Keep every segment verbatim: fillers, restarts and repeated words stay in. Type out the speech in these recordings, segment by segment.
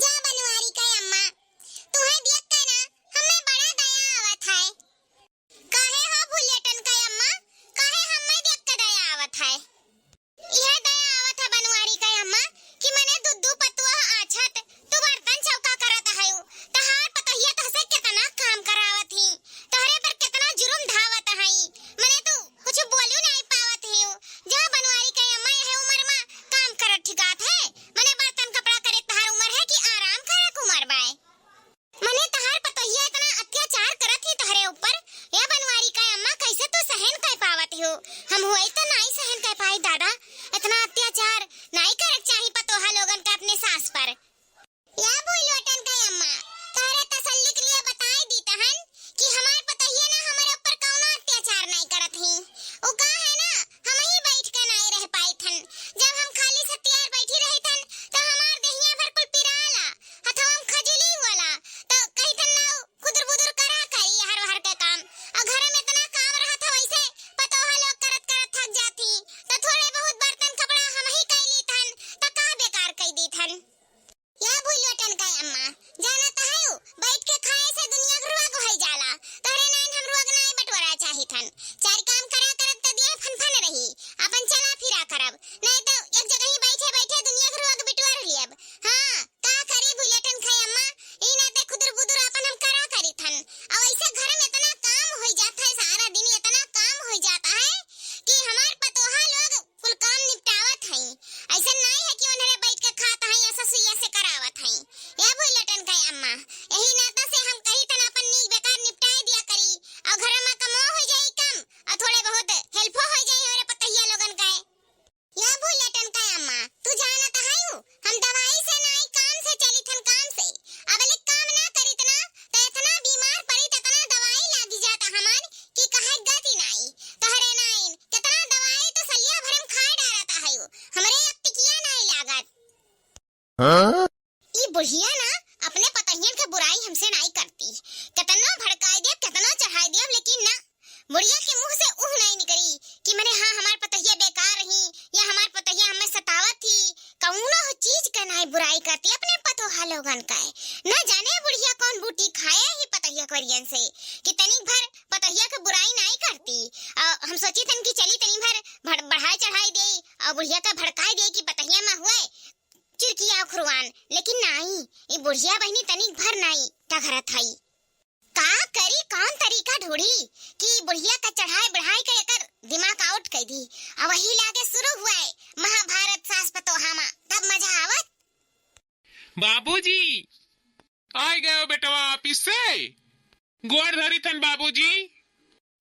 जा बनवारी के अम्मा, तुहे देख के ना हमें बड़ा दया आवत है। काहे हो भुलेटन के अम्मा, काहे हमें देख के दया आवत है? इहे दया आवत है बनवारी के अम्मा कि मने दू दू पतोह आछत, तू बर्तन चौका करत हयू, तहार पतोहिया तहसे केतना काम करावत ही, तोहरे पर केतना जुर्म ढावत हई, मने तू कुछ बोलू नाई पावत ही। जा बनवारी के अम्मा, यह उम्र मा काम करत ठिकात है, मने बर्तन कपड़ा करे तहार उम्र है कि आराम करे के उम्र बाय? मने तहार पतोहिया इतना अत्याचार करत ही तोहरे ऊपर, या बनवारी का अम्मा कैसे तू सहन कर पावत हो? हम होई तो नाई सहन कर पाई दादा, इतना अत्याचार नाई करे के चाही पतोहा लोगन का अपने सास पर। या भुलेटन का अम्मा, तोहरे तसल्ली के लिए बताई दी तहन कि हमार पतोहिया ना हमारे ऊपर कौनो अत्याचार नाई करत ही। उ का है ना, हम ही बैठ के नाई रह पाई थन। जब हम खाली सतियार बैठी रही थन, तो हमार देहिया भर कुल पिराला, हथवा में खजुली होला, तो कही थन ना खुदुर बुदुर करा करी हर हर के काम। और घर में इतना काम रहत है, वैसे पतोहा लोग करत करत थक जाती, तो थोड़े बहुत बर्तन कपड़ा हम ही कई ली थन, तो का बेकार कई दी थन। या भुलेटन का अम्मा, जाना तो है, बैठ के खाए से दुनिया के रोग होई जाला। तोहरे नाइन हम रोग नाई बटोरा चाहित हन। चार काम करा करब तो देह फनफन रही, अपन चला फिरा करब, नहीं तो एक जगह ही बैठे बैठे दुनिया के रोग बिटोर लियब। हाँ, का करी भुलेटन का अम्मा, ई नाते खुदुर बुदुर अपन हम करा करी थन। और ऐसे घर में इतना काम होई जाता है, सारा दिन इतना काम होई जाता है कि हमार पतोहा लोग कुल काम निपटावत हई। ऐसन नाई है कि ओनहरे बैठ के खात हई या ससुइया से करावत हई। ए भुलेटन का अम्मा, यही नाता से हम कही थन अपन नीक बेकार निपटाए दिया करी, और घर में कमो हो जाई कम, और थोड़े बहुत हेल्पो हो जाई हमरे पतोहिया लोगन का। ए भुलेटन का अम्मा, तू जानत हयू, हम दवाई से नाई काम से चली थन काम से। अब ले काम ना करी तना, तो इतना बीमार पड़ी, तो इतना दवाई लागी जाता हमार कि कहे गति नाई। तोहरे नाइन, कितना दवाई तो सलिया भरे में खाए डारत हयू, हमरे एक टिकिया नाई लागत। हाँ? ई बुढ़िया ना अपने पतोहियन के बुराई हमसे नाई करती, कितनो भड़काई दे, कितनो चढ़ाई दे, लेकिन ना, बुढ़िया के मुंह से उह नाई निकली कि मने हाँ, हमार पतोहिया बेकार रही या हमार पतोहिया हमें सतावत थी। कौनो चीज के नाई बुराई करती अपने पतोहा लोगन का। ना जाने बुढ़िया कौन बूटी खाए ही पतोहिया कोरियन से कि तनिक भर पतोहिया के बुराई नाई करती। आ, हम सोची थन कि चली तनी भर भड़-, बढ़ाई चढ़ाई दे और बुढ़िया का भड़काई दे कि पतोहिया में हुए चिरकिया खुरवान, लेकिन नाई, ई बुढ़िया बहिनी तनिक भर नाई टघरत हई। का करी, कौन तरीका ढूंढी कि बुढ़िया का चढ़ाई बढ़ाई के एकर दिमाग आउट कर दी। अब वही लागे शुरू हुआ है महाभारत सास पतोहा मा, तब मजा आवत। बाबूजी, आइ गयो बेटवा ऑफिस से? गोड़ धरी थन बाबूजी।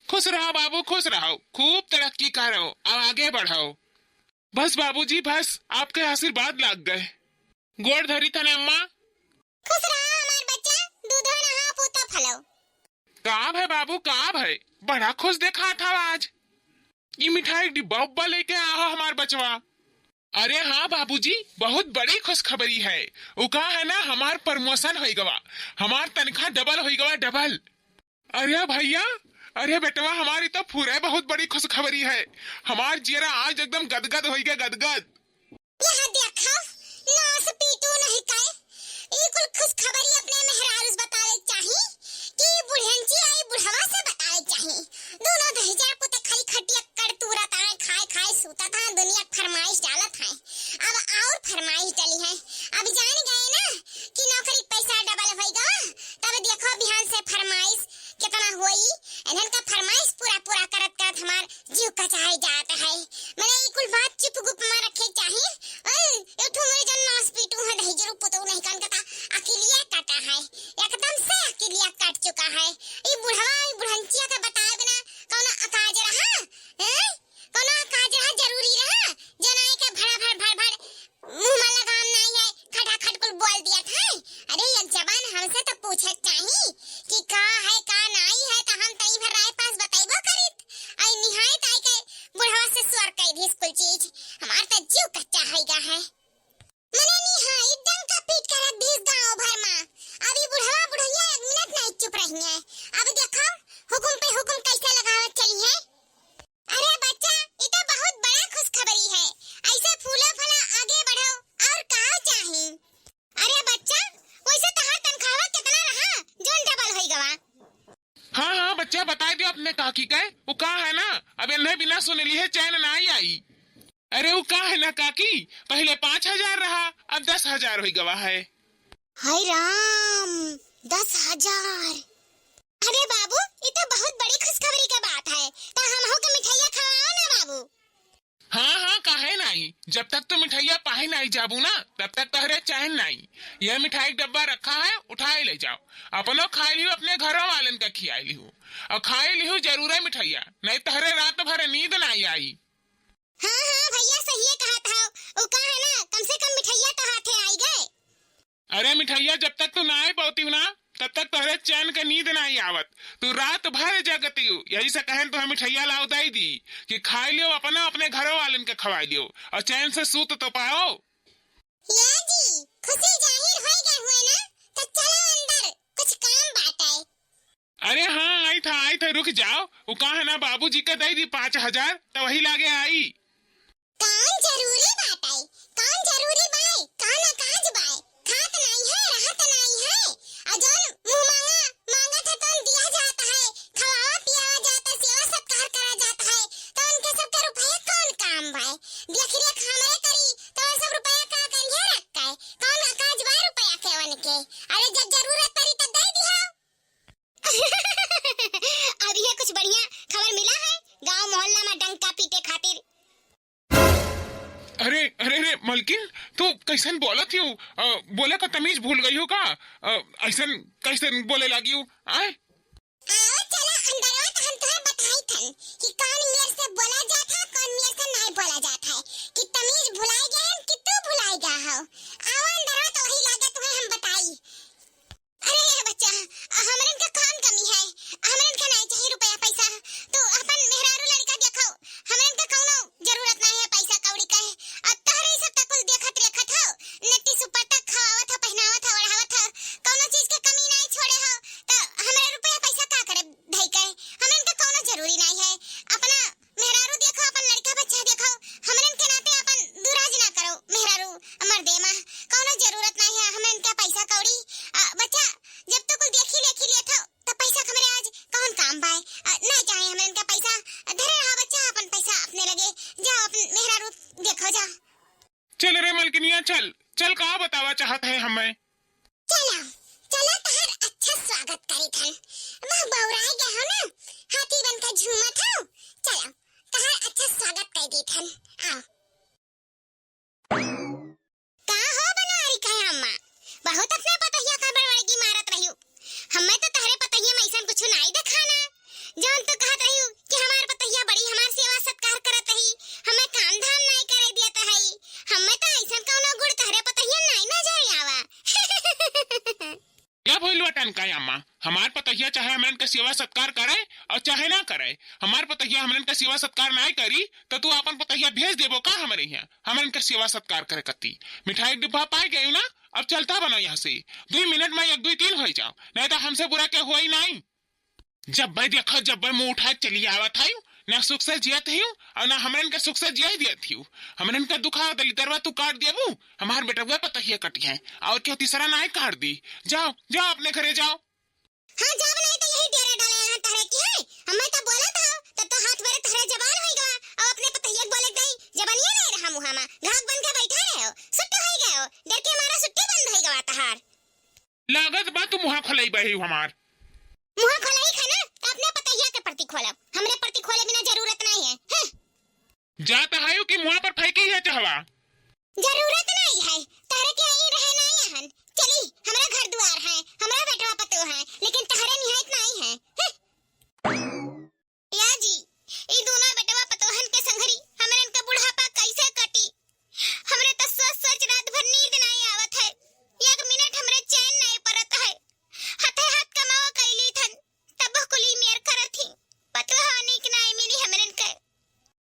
खुश रहो बाबू, खुश रहो, खूब तरक्की करो और आगे बढ़ो। बस बाबूजी, बस आपके आशीर्वाद लाग गए। गोड़ धरी थन अम्मा। खुश रहो हमार बच्चा, दूधो नहाओ, पूतो फलो। का भय बाबू, का भय? बड़ा खुश देखा था आज। ई मिठाई डिब्बा उब्बा लेके आहो हमार बचवा। अरे हाँ बाबूजी, बहुत बड़ी खुशखबरी है। उ का है ना, हमार प्रमोशन होई गवा, हमार तनख्वाह डबल होई गवा, डबल। अरे भैया, अरे बेटवा, हमारी तो पूरे बहुत बड़ी खुशखबरी है। हमार जियरा आज एकदम गदगद होई गया, गदगद। यह देखो, नास पीटू नहीं काए। ई कुल खुशखबरी अपने मेहरारू से बतावे चाही कि बुढ़ंची आई बुढ़वा से बतावे चाही। दोनों दहिजरा पुते खाली खटिया कड़ तूरत आए, खाए खाए सूतत हैं, दुनिया के फरमाइश डालत हैं। अब और फरमाइश डाली है। अब जान गए ना कि नौकरी के पैसा डबल होई गवा, तब देखो बिहान से फरमाइश कितना होई। इन्हन का फरमाइश पूरा पूरा करत करत हमार जीव कचाई जात है। मने ई कुल बात चुप गुप मा रखे चाही। ओए, ए ठो मोरे जन नास पीटू है, दहिजरू पुतऊ नहीं कान कता, अकिलिया काटा है, एकदम से अकिलिया काट चुका है। ई बुढ़वा, ई बुढ़ंचिया के बताए बिना कौनो अकाज रहा? हैं? कौनो अकाज रहा, जरूरी रहा? जनाए के भड़ा भड़ भड़ भड़ मुंह मा लगाम नाई है, खटाखट कुल बोल दिया था। अरे, एक जबान हमसे तो पूछे चाही कि का है, का नाई है, तो हम तई भर राय पास बतैबो करित। आई निहायत आई के बुढ़वा से स्वर कह दी कुल चीज। हमार तो जीव कच्चा होई गा है। मने निहायत डंका पीट के रख दीस गांव भर मा। अभी बुढ़वा बुढ़िया एक मिनट नाई चुप रही है। अब देखो, हुकुम पे हुकुम कैसे लगावत चली है। अरे बच्चा, ई तो बहुत बड़ा खुशखबरी है। ऐसे फूला फला, आगे बढ़ो, और का चाही? अरे बच्चा, जा बताइ दियो अपने काकी के, उ का है ना, अब इन्हें बिना सुन लिहे चैन नाहीं आई। अरे उ का है ना काकी, पहिले पाँच हजार रहा, अब दस हजार होइ गवा है। हाय राम, दस हजार। अरे बाबू, ई तो बहुत बड़ी खुशखबरी के बात है, तो हमहू के मिठाइया खवाओ ना बाबू। हाँ, हाँ, काहे नाहीं? जब तक तू मिठाइया पाहे नाहीं जाबू ना, तब तक तोहरे चैन नाहीं। यह मिठाई के डब्बा रखा है, उठाए ले जाओ। अपनो खाए लिहू, अपने घरों वालन का खियाए लिहू। और खाए लिहू जरूरे मिठाइया, नाहीं तोहरे रात भर नींद नाहीं आई। हाँ, हाँ, भैया सहिए कहत हौ। उ का है ना, कम से कम मिठाइया तो हाथे आई गए। अरे मिठाइया जब तक तू नाहीं पौतिउ ना, तब तक तोहरे चैन के नींद नाहीं आवत। तू रात भर जगतिउ, यही से कहन तुम्हें मिठाइया लाव दई दी कि खाए लियो अपना, अपने घरों वालन के खवाए लियो और चैन से सूत तो पाओ। या जी, खुशी जाहिर होई गए हुए ना, तो चलो अंदर, कुछ काम बाटे। अरे हाँ, आई था, आई था, रुक जाओ। उ का है ना, बाबूजी के दई दी पाँच हजार, तो वही लागे आई। कौन जरूरी बात आई? कौन जरूरी बाय? कौन काज बाय? खात नाहीं है, रहत नाहीं है। आ जौन मुँह मांगा मांगत है, तौन दिया जात है, खवावा पियावा जात है, सेवा सत्कार करा जात है, तो उनके सबके रुपया कौन काम बाय? देख रेख हमरे करी, तो वो सब रुपया का करिए रख के? कौन काज बाय रुपया के उनके? अरे जब जरूरत पड़ी तब दे दिया। अब ये कुछ बढ़िया खबर मिला है गांव मोहल्ला में डंका पीटे खातिर। अरे, अरे, अरे, मलकिन, तू कैसन बोलत हियो? अ, बोले का तमीज भूल गई हो का? अ, ऐसन कैसन बोले लागी हो? आय? आओ, चला अंदरवा तो हम तुम्हें बताई थन कि कौन मेर से बोला जात है, कौन मेर से नहीं बोला जात है, कि तमीज भुलाई गए हैं कि तू भुलाई गया हो। आओ अंदरवा तो वही लागे तुम्हें हम बताई। अरे ये बच्चा, हमरन का कौन कमी है? हमरन का नाहीं चाहिए रुपया पैसा। तू अपन मेहरारू लड़का देखो, हमरन का कौनो जरूरत नाहीं है पैसा कौड़ी का है। अब तोहरे ही सब तक कुल देखत रेखत हो, नट्टी सुपर तक खवावत हो, पहनावत हो, ओढ़ावत हो, कौनो चीज के कमी नाहीं छोड़े हो, तो हमरा रुपया पैसा का करे धई के? हमरन का कौनो जरूरी नाहीं है। अपना मेहरारू देखो, अपन लड़का बच्चा देखो, हमरन के नाते अपन दुराज ना करो मेहरारू मर्दे मा, कौनो जरूरत नाहीं है हमरन के पैसा कौड़ी। आ, बच्चा, जब तो कुल देखी लेखी लेत हो, तो पैसा के हमरे आज कौन काम बाय? आ, नाहीं चाहे हमरन के पैसा, धरे रहा बच्चा अपन पैसा अपने लगे, जाओ अपन मेहरारू देखो जा। चल रे मलकिनिया, चल, चल, का बतावा चाहत है हमें? चलो, चलो, तहार अच्छा स्वागत करी थन। वह बौराए गए हो ना, हाथी बन के झूमत हो। चलो, तहार अच्छा स्वागत कर दी थन। आओ। का हो बनवारी का अम्मा, बहुत अपना पतोहिया का बड़बड़गी मारत रही हो। हमें तो तहरे पतोहिया में ऐसन कुछ नाई देखाना। जौन तू कहत रही हो कि हमार पतोहिया बड़ी हमार सेवा सत्कार करत रही, हमें काम धाम नाई करे दियत है, हमें तो ऐसन कौनो गुण तहरे पतोहिया नाई नजर आवा। का भइल बा टनका अम्मा? हमार पतोहिया चाहे हमरन के सेवा सत्कार करे और चाहे ना करे, हमार पतोहिया हमरन के सेवा सत्कार नाई करी, तो तू आपन पतोहिया भेज देबो का हमरे यहाँ, हमरन के सेवा सत्कार करे कती? मिठाई के डिब्बा पाई गई ना, अब चलता बनो यहाँ से। दुई मिनट में एक, दुई, तीन होई जाओ, नाहीं तो हमसे बुरा के होई नाई। जब भाई देखो, जब भाई मुंह उठा चली आवत है, ना सुख से जियत हियो और ना हमरन के सुख से जिये दियत हियो। हमरन के दुखा दलिदरवा तू काट देबू, हमार बेटवा पतोहिया कटी है और केहू तीसरा नाई काट दी। जाओ, जाओ अपने घरे जाओ। हाँ, जाब नाई तो यही डेरा डाले यहाँ तहरे की है। हमें तो बोला था, तब तो हाथ मेरे तहरे जबान होई गवा। अब अपने पतोहिया के बोले के दई, जबानिया नाई रहा मुँह मा। घाघ बन के बैठा रहे हो, सुट्टी होई गए हो, डर के मारा सुट्टी बंद होई गवा तहार। लागत बा तू मुँहा खोलाई बही हमार। मुँहा खोलाई खाना, तो अपने पतोहिया के प्रति खोलब, हमरे प्रति खोले बिना जरूरत नाई है। हैं? जात आयु कि मुँहा पर फेंकी है चहवा? जरूरत नाई है, तहरे के आई रहे नाई अहन। चली, हमरा घर दुआर है, हमरा बेटवा पतोह है, लेकिन तहरे निहायत नाई है। हैं? या जी, ई दोनों बेटवा पतोहन के संघरी हमरन के बुढ़ापा कैसे कटी? हमरे त सोच सोच रात भर नींद नाई आवत है, एक मिनट हमरे चैन नाई परत है। हाथे हाथ कमावा कैली थन, तब कुली मेर करत ही। पतोह नीक नाई मिली हमरन के।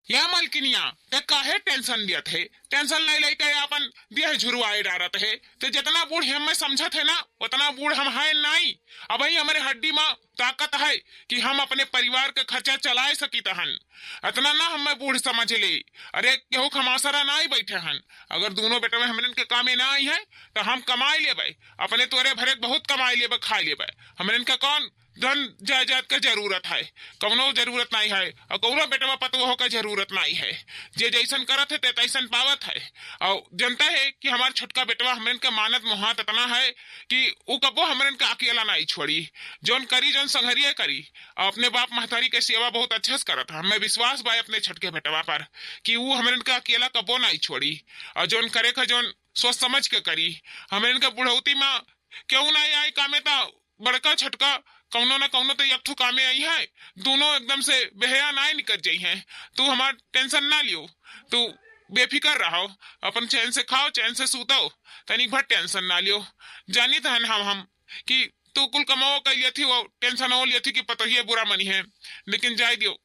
या मलकिनिया, ते काहे tension लियत है? Tension ले लेके आपन देह झुरवाए डारत है। ते जितना बूढ़ हमें समझत है ना, उतना बूढ़ हम हैं नाई। अबही हमरे हड्डी मा ताकत है कि हम अपने परिवार के खर्चा चलाए सकित हन। इतना ना हमें बूढ़ समझ ले। अरे, केहू खमासरा नाई बैठे हन। अगर दोनों बेटवे हमरन के कामे ना आई हैं, तो हम कमाई लेबे। अपने तोरे भरे बहुत कमाई लेबे, खाई लेबे। हमरन के कौन धन जायदाद का जरूरत है, कौनो जरूरत नहीं है, और कौनो बेटवा पतोह का जरूरत नहीं है। जे जैसन करत है, ते तैसन पावत है। और जनता है कि हमार छोटका बेटवा हमरन के मानत मोहात इतना है कि उ कबो हमरन के अकेला नहीं छोड़ी। जौन करी, जौन संघरिया करी, और अपने बाप महतारी के सेवा बहुत अच्छे से करत है। हमें विश्वास बा अपने छोटके बेटवा पर कि उ हमरन के अकेला कबो नहीं छोड़ी। और जौन करे का, जौन सोच समझ के करी। हमरन के बुढ़ौती में केहू नहीं आई कामे, ता बड़का छोटका कौनो ना कौनो तो एक ठो कामे आई है। दोनों एकदम से बेहया नाय निकल जाई हैं। तू हमार टेंशन ना लियो, तू बेफिकर रहो, अपन चैन से खाओ, चैन से सूतो, तनिक भर टेंशन ना लियो। जानित हन हम, हम कि तू कुल कमाओ कर लिया थी, वो टेंशन हो लिया थी कि पतोहिए बुरा मनी है, लेकिन जाए दियो,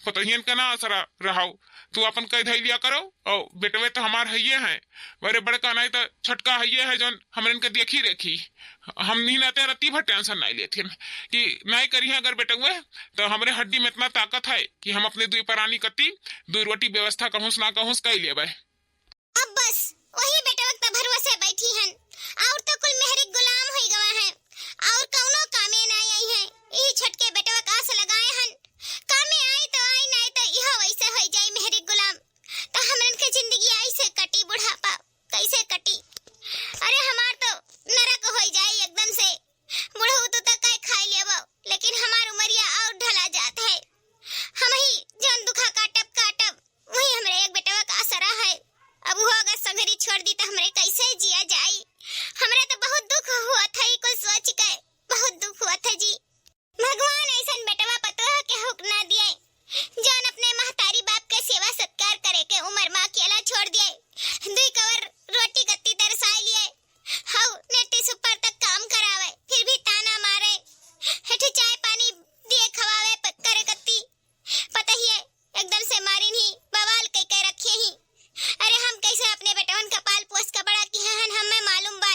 पतोहियन का ना असरा रहाओ। तू अपन कह धै लिया करो, और बेटवे तो हमार हइये हैं, मेरे बड़का नहीं तो छोटका हइये है, जौन हमरन के देखी रेखी। हम नहीं नाते रत्ती भर टेंशन नहीं लेथिन कि नहीं करिहे अगर बेटवे, तो हमरे हड्डी में इतना ताकत है कि हम अपने दुई परानी कती दुई रोटी व्यवस्था कहूँस ना कहूँस कह लेबै। अब बस वही बेटवा के भरोसे बैठी हन, और तो कुल मेहरी गुलाम होई गवा हैं, और कौनो कामे ना आई हैं। यही छोटके बेटवा का आस लगाए हन, कामे आई तो आई, नहीं तो यह वैसे होई जाई मेहरी गुलाम। तो हमरन के जिंदगी ऐसे कटी बुढ़ापा, कैसे कटी? अरे हमार तो नरक होई जाई एकदम से। बुढ़ऊ तू तो कई खाई लेबो, लेकिन हमार उमरिया और ढला जात है। हम ही जौन दुखा काटब काटब, वही हमरे एक बेटवा का आसरा है। अब वो अगर संगरी छोड़ दी तो हमरे कैसे जिया जाई? हमरा तो बहुत दुख हुआ था ई कुल सोच के, बहुत दुख हुआ था जी। भगवान ऐसन बेटवा पतोह के हुक ना दिए, जौन अपने महतारी बाप के सेवा सत्कार करे के उम्र में अकेला छोड़ दिए। दुई कवर रोटी गत्ती तरसाए लिए, हऊ नेटी सुपर तक काम करावे, फिर भी ताना मारे। हेठी चाय पानी दिए खवावे प-, करे कत्ती। पता ही है, एकदम से मारिन ही, बवाल कई के रखे ही। अरे हम कैसे अपने बेटवन का पाल पोस के बड़ा किहे हन, हमें मालूम बा।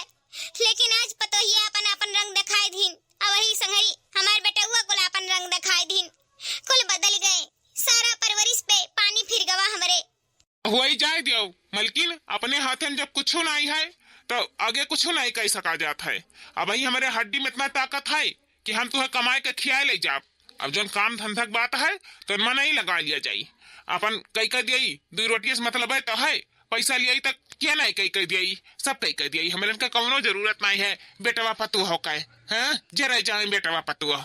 लेकिन आज पतोहिया अपन, अपन रंग दिखाए दीन। और वही संगरी हमार बेटउआ कुल अपन रंग दिखाए दीन। कुल बदल गए, सारा परवरिश पे पानी फिर गवा हमरे। हुई जाए दियो मलकिन, अपने हाथन जब कुछ नहीं है तो आगे कुछ नहीं कह सका जात है। अब ही हमरे हड्डी में इतना ताकत है कि हम तुहे कमाए के खियाए ले जाब। अब जौन काम धंधा के बात है तो इनमें नहीं लगा लिया जाई। अपन कई कर दियई, दुई रोटिये से मतलब है तो है, पैसा लियई तक क्या नहीं कई कर दियई, सब कई कर दियई। हमरे इनका कौनो जरूरत नहीं है बेटवा पतुआ हो के, हैं? जरा जाए बेटवा पतुआ।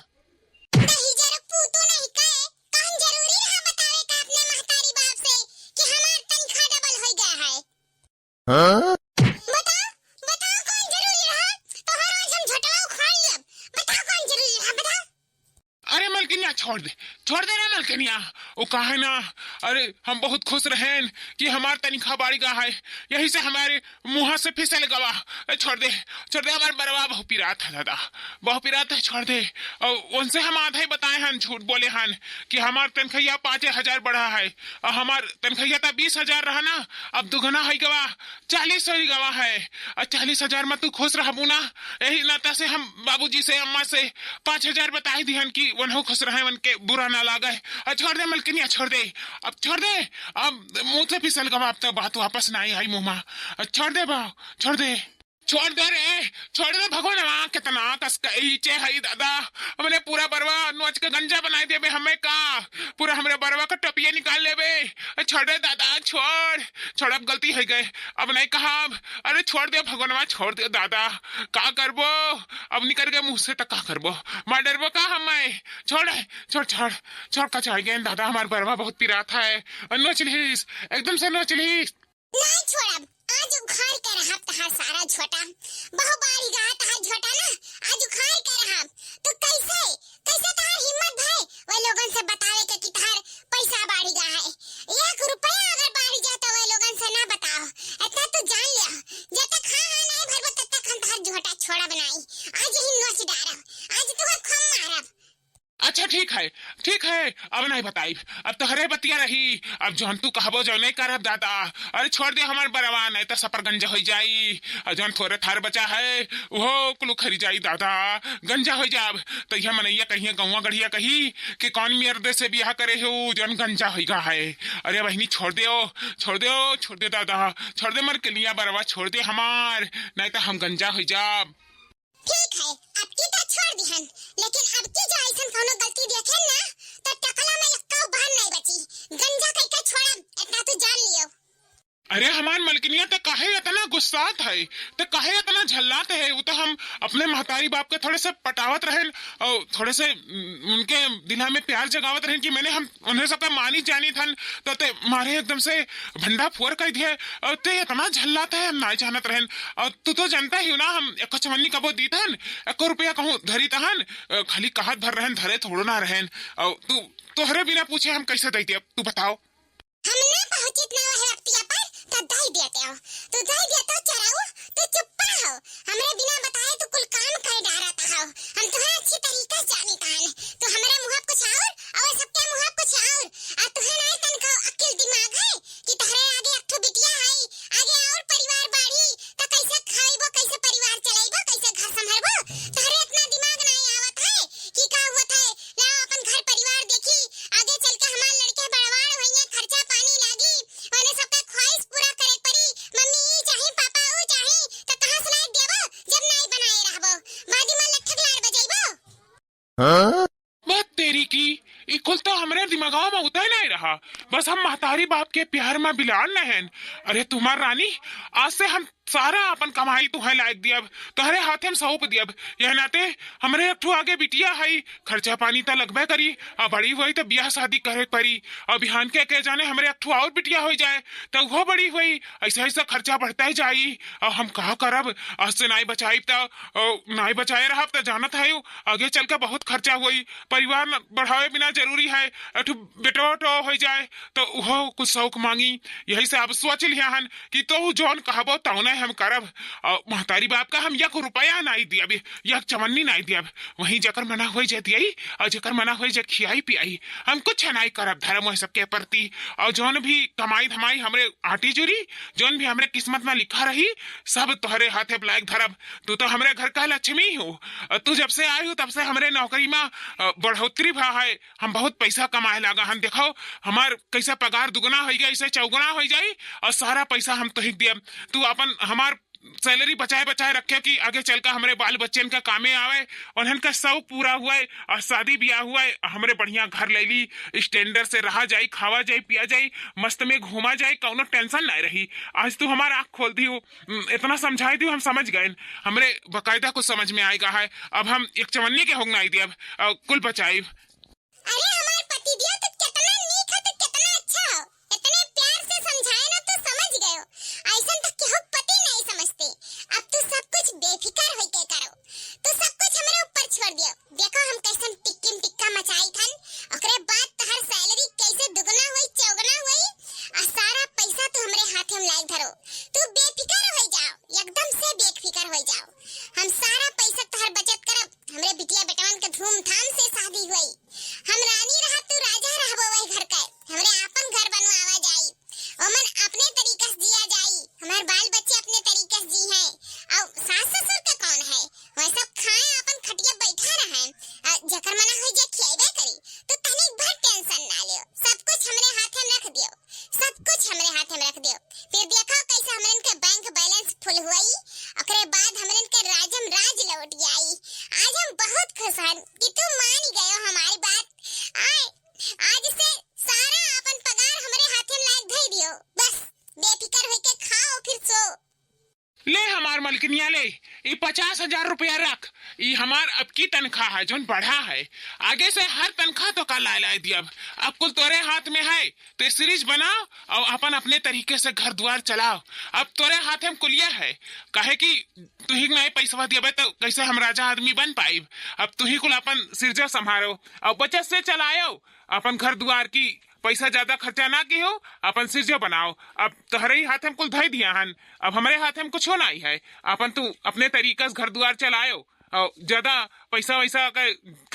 नहीं जरा पूतो नहीं कहे, कौन जरूरी रहा बतावे का अपने महतारी बाप से कि हमार तनख्वाह डबल हो गया है? हाँ? बताओ, बताओ कौन जरूरी रहा? तोहर आज हम झोटवा उखाड़ लियब। बताओ कौन जरूरी रहा, बताओ। अरे मलकिनिया, छोड़ दे, छोड़ दे रे मलकिनिया। वो काहे ना, अरे हम बहुत खुश रहेन कि हमार तनख्वाह बढ़ गया है, यही से हमारे मुँह से फिसल गवा। ए, छोड़ दे, छोड़ दे, हमार बरवा बहुत पिरात है दादा, बहुत पिरात है, छोड़ दे। और उनसे हम आधा ही बताए हन, झूठ बोले हन कि हमार तनख्वाह पाँचे हजार बढ़ा है और हमार तनख्वाह तो बीस हजार रहा ना, अब दुगना हो गवा, चालीस हो गवा है। और चालीस हजार में तू खुश रहबू ना, यही नाता से हम बाबूजी से, अम्मा से पाँच हजार बताई दिहन कि वनहु खुश रहे, उनके बुरा ना लागे। और छोड़ दे मलकिनिया, छोड़ दे, अब छोड़ दे, अब मुँह से फिसल गवा, अब तो बात वापस ना आई, आई मुँह में। और छोड़ दे बा, छोड़ दे। छोड़ दे रे, छोड़ दे भगवानवा, कितना कस के खींचे हई दादा। हमरे पूरा बरवा नोच के गंजा बनाई देबे हमें का? पूरा हमरे बरवा का टोपिया निकाल लेबे। ए, छोड़ दे दादा, छोड़, छोड़, अब गलती हो गए, अब नहीं कहब। अरे छोड़ दे भगवानवा, छोड़ दे दादा, का करबो? अब निकल गए मुँह से तो का करबो? मार डरबो का हमें? छोड़, छोड़, छोड़, छोड़, का चल गए दादा, हमार बरवा बहुत पिरात है। नोच लीस, एकदम से नोच लीस। नहीं छोड़ब, आज उखाड़ के रहब तहार सारा झोटा। बहु बारी रहा तहार झोटा ना, आज उखाड़ के रहब। तो कैसे, कैसे तहार हिम्मत भय वो लोगन से बतावे के कि तहार पैसा बाढ़ी गा है? एक रुपया अगर बाढ़ी जा तो वो लोगन से ना बताओ, इतना तो जान लिया। जब तक हाँ हाँ नहीं भरबो तब तक हम तहार झोटा छोड़ब नहीं। आज ही नोच डारब, आज तुहर खूब मारब। अच्छा ठीक है, ठीक है, अब नहीं बताइब, अब तोहरे बतिया रही, अब जौन तू कहबो जौने करब दादा। अरे छोड़ दे हमार बरवा, नहीं तो सपर गंजा हो जाई। और जौन थोरे थार बचा है, वो कुल उखरी जाई दादा, गंजा हो जाब। तो यह मनैया कहिए, गौवा गढ़िया कही कि कौन मर्दे से बियाह करे हो, जौन गंजा हो गा है। अरे बहिनी छोड़ दे, छोड़ दे, छोड़ दे दादा, छोड़ दे मलकिनिया, बरवा छोड़ दे हमार, नहीं तो हम गंजा हो जाब। ठीक है, अब की तो छोड़ दी हन, लेकिन अब की जो ऐसन कौनो गलती देखे ना, तो टकला में एक्को बहन नहीं बची। गंजा कई के छोड़ब, इतना तू जान लियो। अरे हमार मलकिनिया, तो काहे इतना गुस्सात है, तो काहे इतना झल्लात है? वो तो हम अपने महतारी बाप के थोड़े से पटावत रहेन और थोड़े से, उम, उनके दिला में प्यार जगावत रहेन कि मैंने हम उन्हें सबका मानी जानी थन, तो ते मारे एकदम से भंडा फोर कर दिए। और ते इतना झल्लात है, हम ना जानत रहेन। और तू तो जानता ही हो ना, हम एक चवन्नी कबो दी थन, एक रुपया कहूँ धरी तहन, अ, खाली कहत भर रहेन, धरे थोड़ो ना रहेन। और तू, तोहरे बिना पूछे हम कैसे दे दिया, तू बताओ? हम ना पहुँचित ना वह वक्तिया पर, तो दई देते हो। तू दई देते हो चराऊ, तू चुप्पा हो। हमरे बिना बताए तू कुल काम कर डारत हो। हम तुहे अच्छी तरीका से जानी तान। तू हमरे मुँह कुछ और, और सबके मुँह कुछ और। आ तुहे ना तनको अक्ल दिमाग है कि तोहरे आगे एक ठो बिटिया है, आगे और परिवार बाढ़ी, तो कैसे खाइबो, कैसे परिवार चलाइबो, कैसे घर संभालबो? तोहरे इतना दिमाग नहीं आवत है कि का हुआ था, लाओ अपन घर परिवार देखी, आगे चल के हमार लड़के बड़वार होइए, खर्चा पानी लागी, ओने सबका ख्वाहिश पूरा करे पड़ी। मम्मी ई चाही, पापा ऊ चाही, त कहाँ से लाई देबो जब नाई बनाए रहबो? बादी में लट्ठक लाड़ बजाइबो। हाँ? बात तेरी की, ई कुल तो हमरे दिमागवा में उतरे नहीं रहा। बस हम महतारी बाप के प्यार में बिलाल न हन। अरे तुम्हार रानी, आज से हम सारा अपन कमाई तुहे लायक दियब, तोहरे हाथे में सौंप दियब। यह नाते हमरे एक ठो आगे बिटिया है, खर्चा पानी त लगबे करी, आ बड़ी हुई त बियाह शादी करे परी। अब बिहान के, के जाने हमरे एक ठो और बिटिया हो जाए, त वो बड़ी हुई, ऐसा ऐसा खर्चा बढ़ता ही जाई। अब हम का करब? आज से नाई बचाइब त, अ, नाई बचाए रहब त जानत है, आगे चल के बहुत खर्चा हुई। परिवार न बढ़ावे बिना जरूरी है, एक ठो बेटो बेटो हो जाए, त उहो कुछ शौक मांगी। यही से अब सोच लिया हन कि तोहू जौन कहबो तौने हम करब। और महतारी बाप का हम एक रुपया नाई दियब, एक चवन्नी नाई दियब। वहीं जेकर मना होई जे दियाई और जेकर मना होई जे खियाई पियाई। हम कुछ नाई करब धर्म वह सबके प्रति। और जौन भी कमाई धमाई हमरे आटी जुरी, जौन भी हमरे किस्मत में लिखा रही, सब तोहरे हाथे लायक धरब। तू तो हमरे घर का लक्ष्मी हो। और तू जब से आई हो तब से हमरे नौकरी में, अ, बढ़ोतरी भा है। हम बहुत पैसा कमाए लागा हन। देखो, हमार कैसा पगार दुगुना होइ गया, ऐसे चौगुना होइ जाई और सारा पैसा हम तोहिक दियब। तू अपन हमार सैलरी बचाए बचाए रखे कि आगे चल के हमरे बाल बच्चन का कामे आवे, उन्हन का शौक पूरा हुए और शादी ब्याह हुए, हमरे बढ़िया घर ले ली, स्टैंडर्ड से रहा जाई, खावा जाई, पिया जाई, मस्त में घूमा जाई, कौनो टेंशन नहीं रही। आज तू हमार आँख खोल दियो, उम, इतना समझाई दियो, हम समझ गए, हमरे बाकायदा कुछ समझ में आएगा है। अब हम एक चवन्नी के होंग नहीं दियब, अ, कुल बचाइब। अरे हमार पतिदेव तो कितना नीक है, तो कितना अच्छा हो, इतने प्यार से समझाए ना तो समझ गयो। ऐसन तो केहू पति नहीं समझते। अब तू सब कुछ बेफिकर होइके करो, तू सब कुछ हमरे ऊपर छोड़ दियो। देखो हम कैसन टिक्किम टिक्का मचाई थन, ओकरे बाद तहर सैलरी कैसे दुगना हुई, चौगना हुई, आ सारा पैसा तू हमरे हाथे में लाइक धरो। तू बेफिकर हो जाओ, एकदम से बेफिकर हो जाओ। हम सारा पैसा तहर बचत करब, हमरे बिटिया बेटवन के धूमधाम से शादी हुई। हम रानी रहब, तू राजा रहबो वही घर के। हमरे आपन घर बनवावा जाई, ओमन अपने तरीका से जिया जाई, हमार बाल बच्चे अपने तरीका से जी हैं। और सास ससुर का कौन है, वह सब खाए अपन खटिया बैठा रहे। आ, जकर मना होई जे खियाइबे करी, तो तनिक भर टेंशन ना लियो, सब कुछ हमरे हाथे में रख दियो, सब कुछ हमरे हाथे में रख दियो। फिर देखो कैसे हमरन के बैंक बैलेंस फुल हुई, ओकरे बाद हमरन के राजम राज लौट आई। आज हम बहुत खुश हन कि तू मान गयो हमारी बात। आए, आज से सारा अपन पगार हमरे हाथे में लायक धई दियो। बस बेफिकर होके खाओ फिर सो। ले हमार मलकिनिया ले, ई पचास हजार रुपया रख, ई हमार अब की तनख्वाह है जौन बढ़ा है। आगे से हर तनख्वाह तो का लाए लाए दियब। अब कुल तोरे हाथ में है, तो सीरीज बनाओ और अपन अपने तरीके से घर द्वार चलाओ। अब तोरे हाथे में कुलिया है, काहे कि तू ही नहीं पैसवा दियबे तो कैसे हम राजा आदमी बन पाइब। अब तू ही कुल अपन सिरजा संभालो और बचत से चलायो अपन घर द्वार की। पैसा ज्यादा खर्चा ना किहो, अपन सिरजा बनाओ। अब तोहरे ही हाथे में कुल धई दिया हन, अब हमरे हाथे में कुछ नहीं है। अपन तू अपने तरीका से घर द्वार चलायो और ज्यादा पैसा वैसा का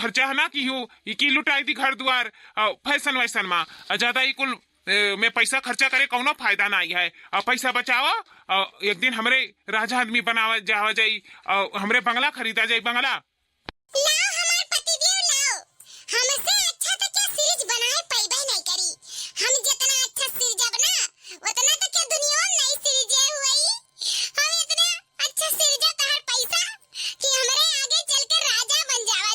खर्चा ना किहो, ई की लुटाई दी घर द्वार और फैशन वैशन में, और ज्यादा ई कुल, ए, में पैसा खर्चा करे कौनो फायदा नहीं है। और पैसा बचाओ और एक दिन हमरे राजा आदमी बनावा जावा जाई और हमरे बंगला खरीदा जाई, बंगला। लाओ हमार पतिदेव लाओ, हमसे अच्छा तो क्या सीरीज बनाए पैबे नहीं करी। हम जितना अच्छा सीरीज बना, उतना तो क्या दुनिया में नहीं सीरीज हुई। हम इतना अच्छा सीरीज तहर पैसा कि हमरे आगे चल के राजा बन जावा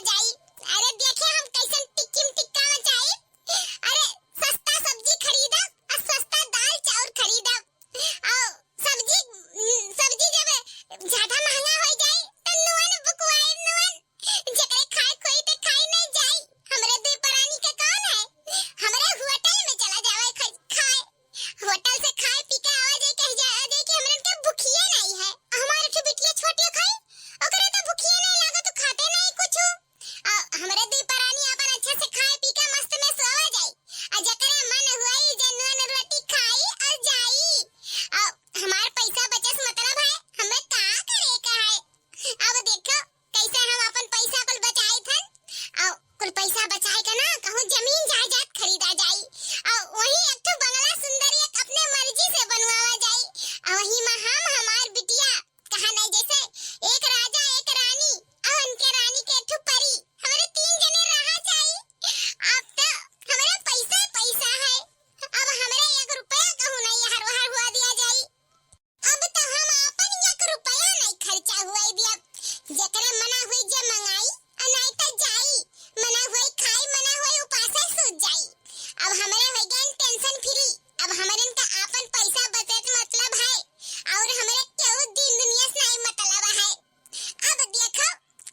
चाहुआई दिया, जेकरे मना हुई जे मंगाई, आ नाई त जाई। मना हुई खाई, मना हुई उपासे सूत जाई। अब हमरे होइ गए tension free, अब हमरन का आपन पैसा बचे से मतलब है, और हमरे केहू दिन दुनिया से नाई मतलब है। अब देखो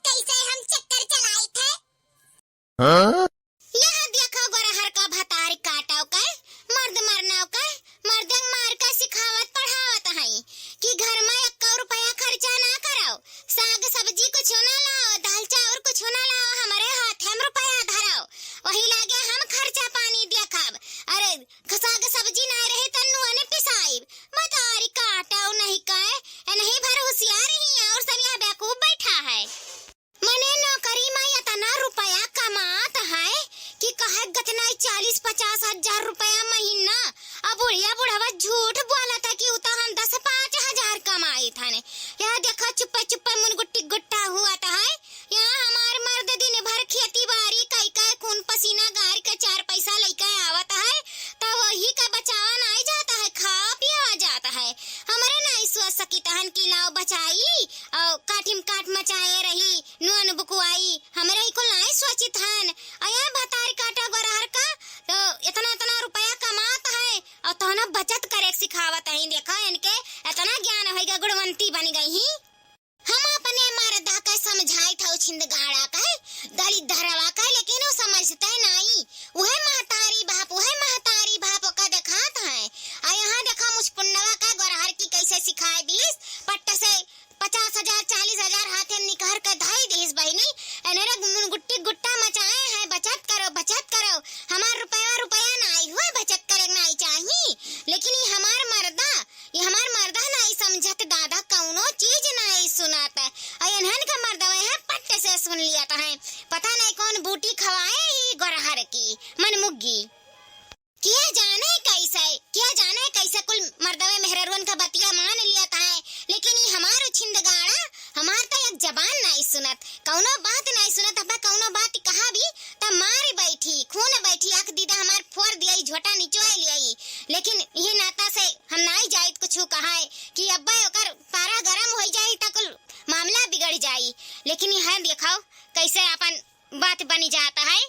कैसे हम चक्कर चलाइत है। हाँ? यह देखो गोरहर का भतारी काटव के, मर्द मरनव के, मर्दे मार के सिखावत पढ़ावत हई कि घर में एक्को रुपया खर्चा ना करव, साग सब्जी कुछ ना लाओ, दाल चाउर कुछ ना लाओ, हमरे हाथे में रुपया धरव, वही लागे हम खर्चा पानी देखब। अरे साग सब्जी ना रही त नून पिसाइब। भतारी काटव नहीं कहे, नहीं भर होशियार ही और सब यहाँ बेवकूफ बैठा है। मने नौकरी मा एतना रुपया कमात है कि कहे गतनाई चालीस पचास हजार रुपया महीना। अब बुढ़िया बुढ़वा झूठ बोलत है कि उ तो हम दस पाँच हजार कमाइत हन। यह देखो चुप्पे चुप्पे मुनगुट्टी गुट्टा हुअत है। यहाँ हमार मर्द दिन भर खेती बारी कई के खून पसीना गार के चार पैसा लइके आवत है, तो वही के बचावा नाई जात है, खावा पियावा जात है। हमरे नाई सोच सकित हन कि लाओ बचाई और काठिम काठ मचाए रही। नून बुकवाई, हमरे ई कुल नाई सोचित हन। अये भतारी काटा गोरहर का, तो इतना, इतना रुपया कमात है और तहना बचत करे के सिखावत है। देखा इनके इतना ज्ञान होइगा, गुणवंती बन गई ही। हम अपने मर्दा के समझाइत हऊ छिंदगाड़ा के, दलिद्दरवा के, लेकिन उ समझते नाई। उहे महतारी बाप, उहे महतारी बाप ओका देखात है। आ यहाँ देखा मुचपुंडवा का गोरहर की कैसे सिखाए दीस, पट्ट से पचास हजार, चालीस हजार हाथे निकाल के धई दीस बहिनी। एनरे मुनगुट्टी गुट्टा मचाए हैं, बचत करो, बचत करो, हमार रुपया, रुपया नाई हुआ, बचत करे नाई चाही। लेकिन ये हमार मर्दा, ये हमार मर्दा नाई समझत दादा, कौनो चीज नाई सुनत। आ एनहन का मर्दवे है, पट्ट से सुन लियत है। पता नाई कौन बूटी खवाए ही गोरहर की, मनमुग्गी। किया जाने कैसे, किया जाने कैसे कुल मर्दवे मेहररुअन का बतिया मान लियत है, लेकिन ई हमार छिंदगाड़ा, हमार त एक जबान नाई सुनत, कौनो बात नाई सुनत। अब कौनो बात कहा भी त मार बैठी, खून बैठी, आँख दीदा हमार फोर दिया, ई झोटा निचोए लिया। लेकिन ये नाता से हम नाई जाइत कुछ कहा है कि अब्बे ओकर पारा गरम हो जाई त कुल मामला बिगड़ जाई। लेकिन यह देखाओ कैसे अपन बात बनी जात है।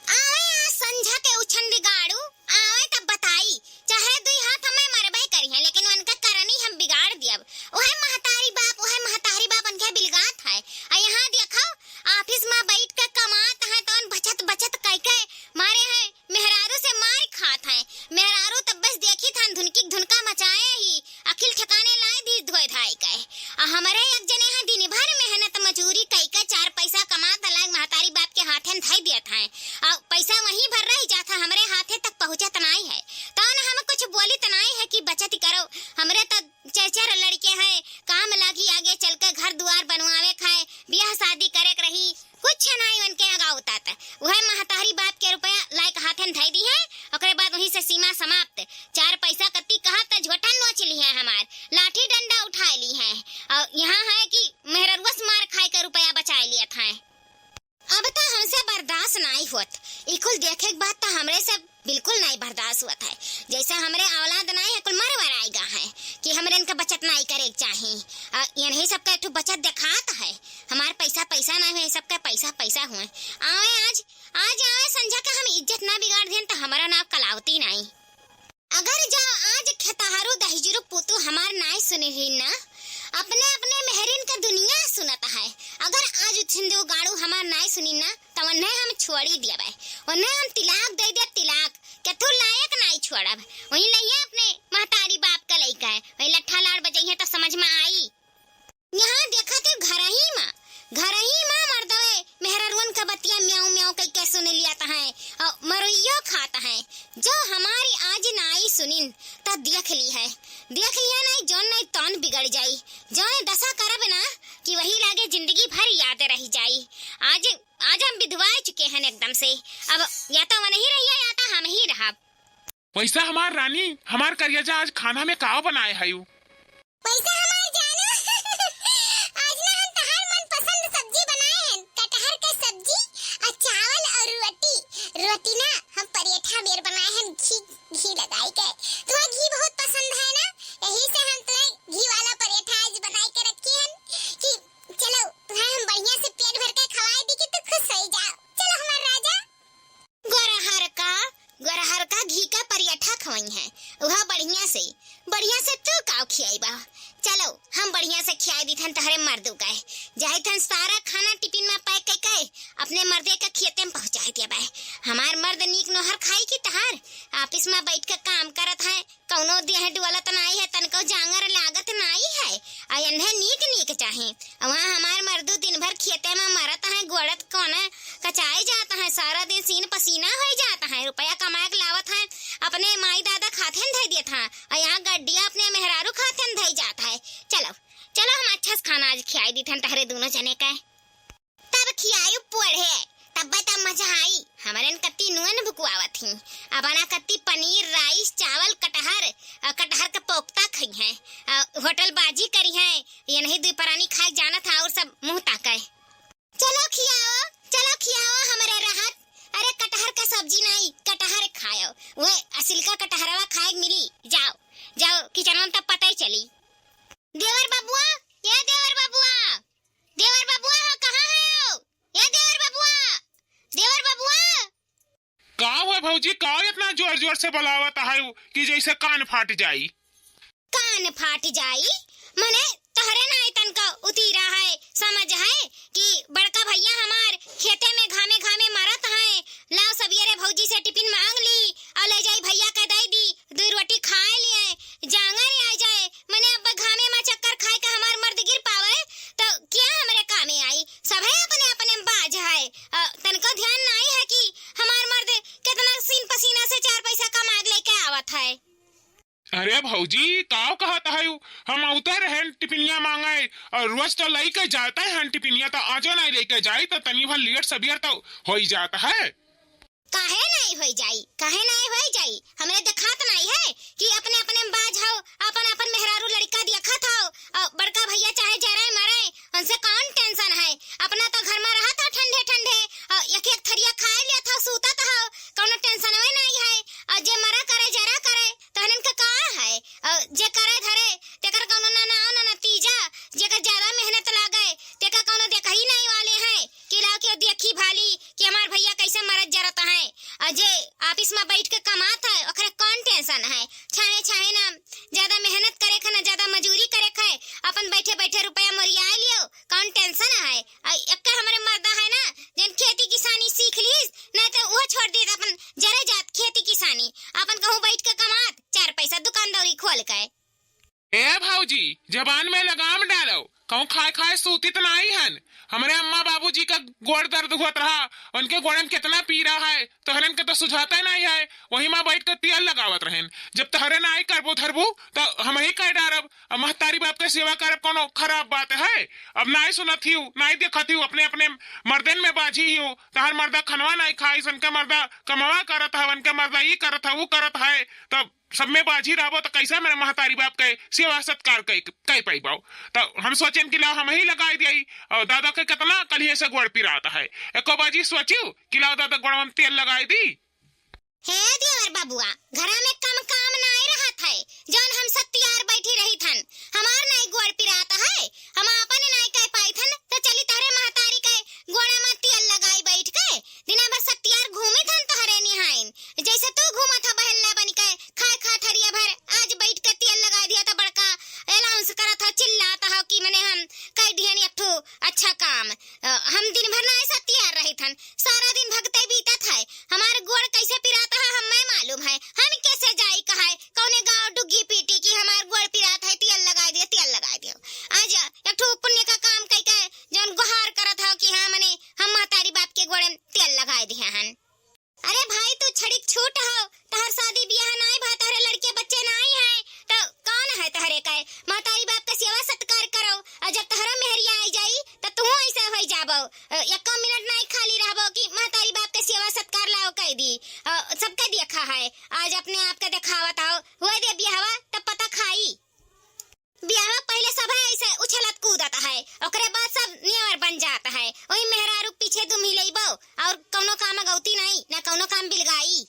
आवे आज संझा के उ छिंदगाड़ू, आवे तब बताई, चाहे दुई हाथ हमें मरबे करी है, लेकिन उनका करनी हम बिगाड़ दियब। उहे महतारी बाप, उहे महतारी बाप उनके बिलगात है। आ यहाँ देखो, office में बैठ के कमात है, तौन बचत बचत कह के मारे है, मेहरारू से मार खात है। मेहरारू तब बस देखी था धुनकी धुनका मचाए ही, अखिल ठिकाने लाए दी धोए धाए के। आ हमरे एक जने हैं दिन भर मेहनत मजूरी कई के चार पैसा कमात लाग महतारी बाप के हाथे में धई देत हैं। आ पैसा वहीं भर रह जात है, हमरे हाथे तक पहुँचत नाई है। तौन हम कुछ बोलित नाई है कि बचत करो, हमरे त चार चार लड़के हैं, काम लागी आगे चल के घर दुआर बनवावे खाए, बियाह शादी करे के रही, कुछ नाई उनके अगाउतात। उहे महतारी बाप के रुपया लाइक हाथन धई दी है, ओकरे बाद वहीं से सीमा समाप्त। चार पैसा कत्ती कहब त झोटा नोच ली है हमार, लाठी डंडा उठा ली है। और यहाँ है कि मेहररुआ से मार खाए के रुपया बचाए लियत है। अब त हमसे बर्दाश्त नाई होत, ई कुल देखे के बाद त हमरे से बिल्कुल नाई बर्दाश्त होत है। जैसे हमरे औलाद नाई है, कुल मर वर आएगा है कि हमरे इनका बचत नाई करे के चाही। आ, इन्हीं सबका एक ठो बचत देखात है। हमार पैसा पैसा नाई हुए, सबका पैसा पैसा हुए। आवे आज, आज आवे संझा का हम इज्जत ना बिगाड़ देन त हमारा नाम कलावती नाई। अगर जाओ आज खेतहरू दहिजरू पूतू हमार नाई सुनिहिन ना, अपने अपने मेहरिन का दुनिया सुनत है। अगर आज छिंदगाड़ू हमार नाई सुनिन ना, त उन्हें हम छोड़ी दियब, उन्हें हम तिलाक दे देब, तिलाक, केथू लायक नाई छोड़ब। वहीं लइया अपने महतारी बाप का लइका है, वहीं लट्ठा लाड़ बजइहे त समझ में आई। यहाँ देखा थे घरही मा, घरही मा मर्दवे मेहररुअन का बतिया म्याऊं म्याऊं कई के सुन लियत है और मरुइयो खात है। जो हमारी आज नाई सुनिन त देख ली है, देख लिया नाई जौन नाई तौन बिगड़ जाई, जौन दशा करब ना कि वही लागे जिंदगी भर याद रह जाई। आज आज हम विधवाए चुके हैं एकदम से। अब या तो वनही रहिया या तो हम ही रहब। पैसा हमार रानी, हमार करियाजा आज खाना में का बनाए हयू? पैसा हमार जाना, आज ना हम तहार मनपसंद सब्जी बनाए हैं, कटहर के सब्जी, आ चावल और रोटी। रोटी ना हम परेठा बेर बनाए हैं, घी, घी लगाई के। तुम्हें घी बहुत पसंद है ना, यही से हम तुम्हें घी वाला परेठा आज बनाई के रखी हैं। मर्दू गए, जाइत हन सारा खाना टिफिन में पैक कइ के अपने मर्दे के खेते में पहुँचाइ देबे। हमार मर्द नीक नोहर खाई कि तहार, ऑफिस में बैठ के काम करत है, कौनो देह डोलत नाई है, तनको जांगर लागत नाई है, आ एन्हे नीक नीक चाही। आ वहाँ हमार मर्दू दिन भर खेते में मरत है, गोड़त कोने कचाए जात है, सारा दिन सीन पसीना होइ जात है, रुपया कमाए के लावत है, अपने माई दादा खाते न धइ देत है, आ यहाँ गड्डिया अपने मेहरारू खाते न धइ जात है। चलो, चलो हम अच्छा से खाना आज खियाई दीथन तहरे दोनों जने के। तब खियाई पढ़े, तब त मजा आई। हमरेन कत्ती नुअन भुकुआवत ही, अबना कत्ती पनीर, राइस, चावल, कटहर, अ, कटहर के पोख्ता खइहैं, अ, होटल बाजी करिहैं, ये नहीं दुई परानी खाए जानत है और सब मुँह ताके। चलो खियाओ, चलो खियाओ हमरे रहत। अरे कटहर का सब्जी नाई, कटहर खाओ, वह असिलका कटहरवा खाए के मिली। जाओ, जाओ किचनवा में तब पता ही चली। देवर बबुआ, ये देवर बबुआ, देवर बबुआ हो, कहाँ है हो? ये देवर बबुआ, देवर बबुआ। का हुआ भौजी, का इतना जोर जोर से बुलावत है कि जैसे कान फाट जाई? कान फाट जाई? मने तहरे नाई तनका उतीरा है, समझ है कि बड़का भैया हमार खेते में घामे घामे मरत है, लाओ सबियरे भौजी से टिफिन मांग ली और ले जाई भैया के दे दी, दुई रोटी खाए लिए, जांगर आ जाए। मने अब घामे में चक्कर खाए के हमार मर्द गिर पावे तो क्या हमरे कामे आई? सभे अपने अपने में बाज है, अ, तनको ध्यान नाई है कि हमार मर्द कितना सीन पसीना से चार पैसा कमा के लेके आवत है। अरे भौजी, काव कहत है? हम अउते रहेन टिफिनिया मांगे, और रोज तो लइके जाते हैं टिफिनिया, तो आजो नहीं लेके जाई, तो तनी भर लेट सबियर तो होई जात है। काहे नहीं होई जाई, काहे नहीं होई जाई? हमरे देखात नहीं है कि अपने अपने में बाज हो, अपन अपन मेहरारू लड़का देखत हो, और बड़का भैया चाहे जरे मरे, उनसे कौन टेंशन है? अपना तो घर में रहत हो ठंडे ठंडे, और एक एक थरिया खाए लेत हो, सूतत हो, कौनो टेंशनवे नहीं है। और जे मरा करे, जरा करे, तहनन के का है? और जे करे धरे, तेकर कौनो ना नाव ना नतीजा, जेकर ज्यादा मेहनत लागे, तेकर कौनो देखही नहीं वाले हैं कि लाओ के देखी भाली कि हमार भैया कैसे मरत जरत हैं। और जे ऑफिस में बैठ के कमात है, ओकरे कौन टेंशन है? छाहे छाहे ना ज्यादा मेहनत करे खे, ना ज्यादा मजूरी करे खे, अपन बैठे बैठे रुपया मोरियाए लियो, कौन टेंशन है? और एक हमरे मर्दा है ना, जन खेती किसानी सीख लीस, नहीं तो वो छोड़ दीत अपन जरे जात खेती किसानी, अपन कहूँ बैठ के कमात, चार पैसा दुकान दौरी खोल के। ए भौजी, जबान में लगाम डालो, कहूँ खाए खाए सूतित नाई हन। हमरे अम्मा बाबूजी का गोड़ दर्द हुअत रहा, उनके गोड़न कितना पीरा है, तोहरन के तो सुझाते नहीं है, वही में बैठ के तेल लगावत रहेन। जब तोहरे नाई करबो धरबो, तो हम ही कर डारब। अब महतारी बाप के सेवा करब कोनो खराब बात है? अब नाई सुनत ही, नाई देखत ही, अपने अपने मर्दन में बाझी ही। तहार मर्दा खनवा नाई खाई, उनके मर्दा कमवा करत है, उनके मर्दा ई करत है, वो करत है, तब सब में बाझी रहबो तो कैसे मेरे महतारी बाप के सेवा सत्कार कई, कई पाइबो? तो हम सोचेन कि लाओ हम ही लगाई दियाई। और दादा के कितना कलिए से गोड़ पिरात है, एको बाजी सोचियो कि लाओ दादा गोड़वा में तेल लगाई दी। हे देवर बबुआ, घरा में कम काम नाई रहत है, जौन हम सत्तियार बैठी रही थन, हमार नाई गोड़ पिरात है, हम आपन नाई कह पाई थन, तो चली तहरे महतारी के गोड़ा में तेल लगाई बैठ के, दिना भर सत्तियार घूमी थन तहरे निहाइन, जैसे तू घूमत ह बहल्ला बन के, खाए खा थरिया भर, आज बैठ के तेल लगाई दिया तो बड़का अनाउंस करत ह, चिल्लात ह कि मने हम कह दिहन एक ठो अच्छा काम। अ, हम दिन भर ना ऐसा तैयार रही थन, सारा दिन भगते बीतत है, हमार गोड़ कैसे पिरात है हमें मालूम है, हम कैसे जाई कहे कौने गाँव डुग्गी पीटी की हमार गोड़ पिरात है, तेल लगाई दियो, तेल लगाई दियो। आज एक ठो पुण्य का काम कह के जौन गुहार करत हो कि हाँ मने हम महतारी बाप के गोड़े में तेल लगाई दिए हन। अरे भाई, तू छड़िक छूट हो, तहर शादी बियाह नाई भा, तहरे लड़के बच्चे नाई हैं, तो कौन है तहरे के? महतारी बाप के सेवा सत्कार करो, और जब तहरो मेहरिया आई जाई, तो तू ऐसे होई जाबो। अ, एको मिनट नाई खाली रहबो कि महतारी बाप के सेवा सत्कार लाओ कह दी। अ, सबके देखा है, आज अपने आप के देखावत हो, हुए दे बियाहवा, तब पता खाई। बियाहवा पहिले सभे ऐसे उछलत कूदत है, ओकरे बाद सब नेवर बन जात है। वही मेहरारू पीछे दुम्ही लेबो और कौनो काम गौती नहीं, ना कौनो काम बिलगाई।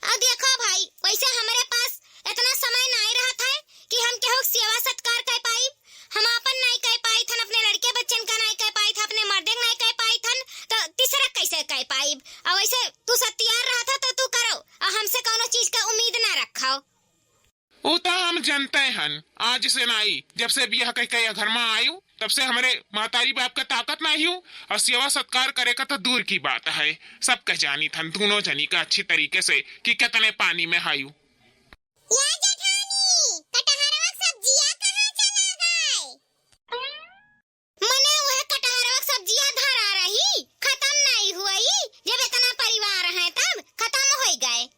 अब देखो भाई, वैसे हमरे पास इतना समय नहीं रहत है कि हम केहू के सेवा सत्कार कर पाई। हम अपन नहीं कर पाई थन, अपने लड़के बच्चन का नहीं कर पाई थन, अपने मर्दे का नहीं कर पाई थन, तो तीसरा कैसे कर पाई? और वैसे तू सत्यार रहत है तो तू करो, और हमसे कौनो चीज का उम्मीद ना रखो। ऊ त हम जनते हन, आज से नाई, जब से बियाह कह के यह घर में आयु, तब से हमरे महतारी बाप का ताकत नाहीं हउ, अउर सेवा सत्कार करे का तो दूर की बात है। सब कह जानी थन दूनों जनी का अच्छी तरीके से कि कितने पानी में हायु। या जेठानी, कटहरवा क सब्जिया कहाँ चला गए? मने वह कटहरवा क सब्जिया धरा रही, खतम नाहीं हुई, जब इतना परिवार है तब खतम होइ गए।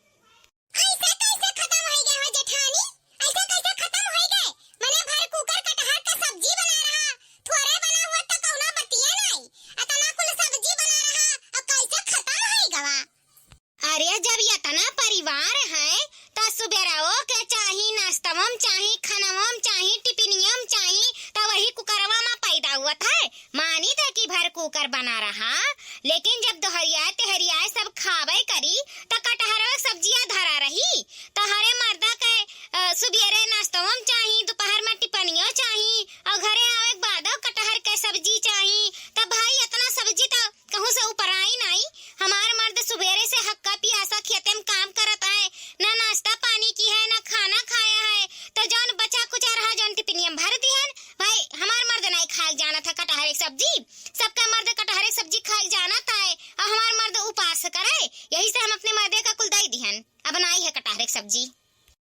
ऐसे कैसे खतम होइ गए हो जेठानी? ऐसे कैसे खतम होइ गए? मने भर कुकर कटहर क सब्जी बना रहा, थोड़े बना हुआ तो कौनो बतिया नाहीं, इतना कुल सब्जी बना रहा, अब कैसे खतम होइ गवा? अरे, जब इतना परिवार है, त सुबेरवो के चाही, नाश्तवो में चाही, खनवो में चाही, टिफिनियो में चाही, त वही कुकरवा में पैदा हुआ था। मानी त कि भर कुकर बना रहा, लेकिन जब दोहरियाए तेहरियाए सब खावे करी, त कटहरवा क सब्जिया धरा रही। तहरे मर्दा के, अ, सुबेरे नाश्तवो में चाही, दोपहर में टिफिनियो चाही, अउर घरे आवे के बादो कटहर के सब्जी चाही। त भाई, इतना सब्जी त कहूँ से उपराई नाई। हमार मर्द सुबेरे से हक्का पियासा खेते में काम करत है, ना नाश्ता पानी किहे, ना खाना खाया है, तो जौन बचा कुचा रहा, जौन टिफिनिया में भर दिहन। भाई, हमार मर्द नाई खाए के जानत है कटहरे के सब्जी, सबका मर्द कटहरे के सब्जी खाए के जानत है, अउर हमार मर्द उपास करे, यही से हम अपने मर्दे का कुल दई दिहन। अब नाई है कटहरे के सब्जी।